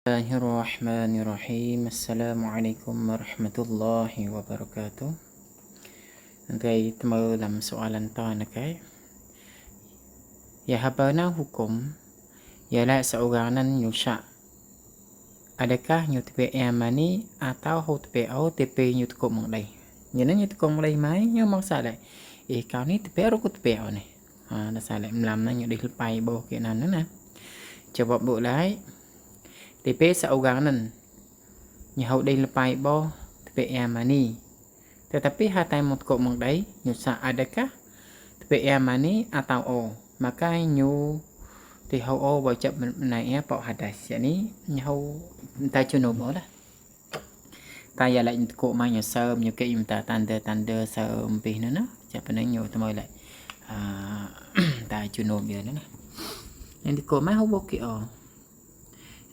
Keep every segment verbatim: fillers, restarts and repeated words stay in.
Bismillahirrahmanirrahim. Assalamualaikum warahmatullahi wabarakatuh. Ngai tmơ lăm soalan ta ngai. Ya haba na hukum, ya la sa ogang nan ñu sa. Adakah ñu tpĕ air mani atau hâu tpĕ o, tpĕ ñu tkup mơ̆ng đei. Ñu nan ñu tkup mơ̆ng đei mai, ñu mơ̆ng sa lĕ. Ih, kâo ni tpĕ ru kơ tpĕ o ni. Ha, na sa lĕ mlam na ñu đei lpai ƀô̆ kơ nan na. Jawab ƀuh lai. Tpĕ sa ogang nan. Ñu hâu đei lpai ƀô̆, tpĕ air mani. Tetapi hơtai mŭt kơ mơ̆ng đei, ñu sa adakah tpĕ air mani atau o. Maka ñu ti hâu o wajib mơnai air pŏk hadas. Yakni ñu hâu ta junub o lah. Ta ya lĕ ñu tkup mai ñu sơm, ñu kĕ ñu mta tanda-tanda sơm pih nŭn na. Čăp nŭn ñu tmơi lĕ. Ah, ta junub ya nŭn na. Ñu tkup mai hâu ƀuh kĕ o.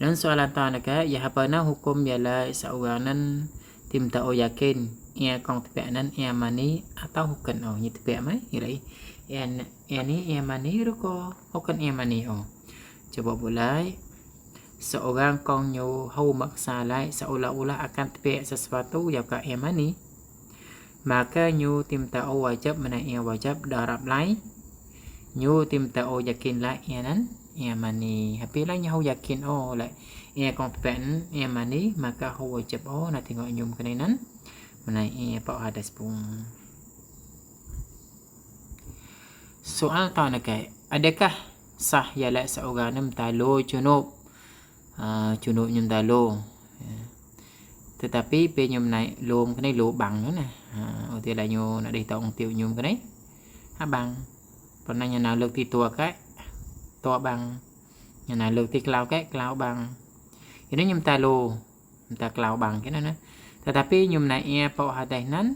Nŭn soalan ta nơ̆ kĕ, ya haba na hukum ya la sa ogang nan ti mta o yakin, air kŏng tpĕ nan air mani atau hŭkăn o, ñu tpĕ mai, ya lĕ. Air, air ni air mani ru kơ hŭkăn air mani o. Jawab ƀuh lai. Sa ogang kŏng ñu hâu maksa lai, seolah-olah akan tpĕ sesuatu yua kơ air mani. Maka ñu ti mta o wajib mơnai air wajib đa răp lai. Ñu ti mta o yakin lai air nan air mani. Hơpi lai ñu hâu yakin o lai. Air kŏng tpĕ nan air mani, maka hâu wajib o, na ti ngŏ ñu mơ̆ng kơnai nan. Mơnai air pŏk hadas pŭng. Soal ta nơ̆ kĕ, adakah sah ya la sa ogang nan mta lu junub? Ah, junub ñu mta lu. Ya. Tetapi pĕ ñu mnai lu mơ̆ng kơnai lu băng nŭn na. Ha, ôti la ñu na đei tŏng tiŭ ñu mơ̆ng kơnai. Ha băng. Pơnăn ñu na lơ̆k ti tua kĕ, tua băng. Ñu na lơ̆k ti klao kĕ, klao băng. Inu ñu mta lu, mta klao băng kĕ nŭn na. Tetapi ñu mnai air pŏk hadas nan,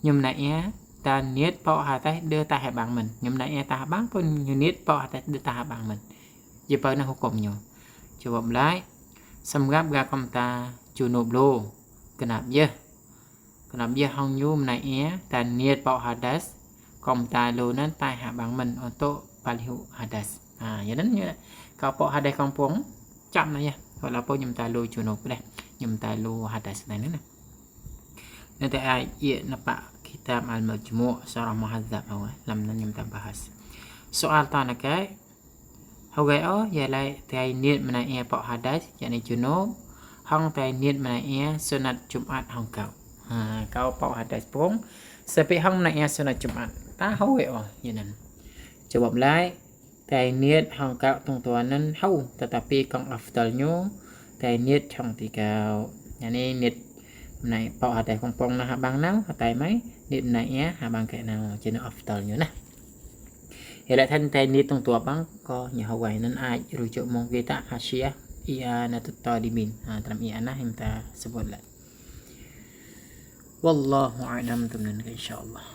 ñu mnai air ta niat pŏk hadas đơ ta ha băng mơ̆n. Ñu mnai air ta ha băng pun ñu niat pŏk hadas đơ ta ha băng mơ̆n. Jawab na hukum ñu. Jawab lai. Săm gap ga kŏng mta junub lu. Kơnăp yơh. Kơnăp yơh hŏng ñu mnai air ta niat pŏk hadas. Kŏng mta lu nan ta ha băng mơ̆n untuk palihu hadas. Ha, ya nŭn ñu. Kâo pŏk hadas kŏng pŭng. Čăm na yơh. Walaupun ñu mta lu junub đeh. Ñu mta lu hadas na nŭn na. Nŭn ta ai iĕ nơ̆ pă kitab Al-Majmu' Syarah Muhadzab hâu, eh. Lăm nŭn ñu mta bahas. Soal ta nơ̆ kĕ, hâu gay o, ya lai tai niat mnai air pŏk hadas, yakni junub, hŏng tai niat mnai air sunat Jumat hŏng kâo. Ha, kâo pŏk hadas pŭng, samơ̆ hŏng mnai air sunat Jumat. Ta hâu gay o, ya nŭn. Jawab lai, tai niat hŏng kâo tŭng tuan nŭn hâu, tetapi kŏng afdal ñu, tai niat hŏng ti kâo. Yakni niat mnai pŏk hadas kŏng pŭng na ha băng nao, hơtai mai, niat mnai air ha băng kĕ nao, čin afdal ñu na. Ya la than tai niat tŭng tua băng, kơ ñu hâu gay nŭn ai rujuk mơ̆ng kitab Hasyiah I'anatut Talibin. Ha, tram I'anah yang ta sebut lah. Wallahu a'lam, tŭm nŭn kĕ, insya Allah.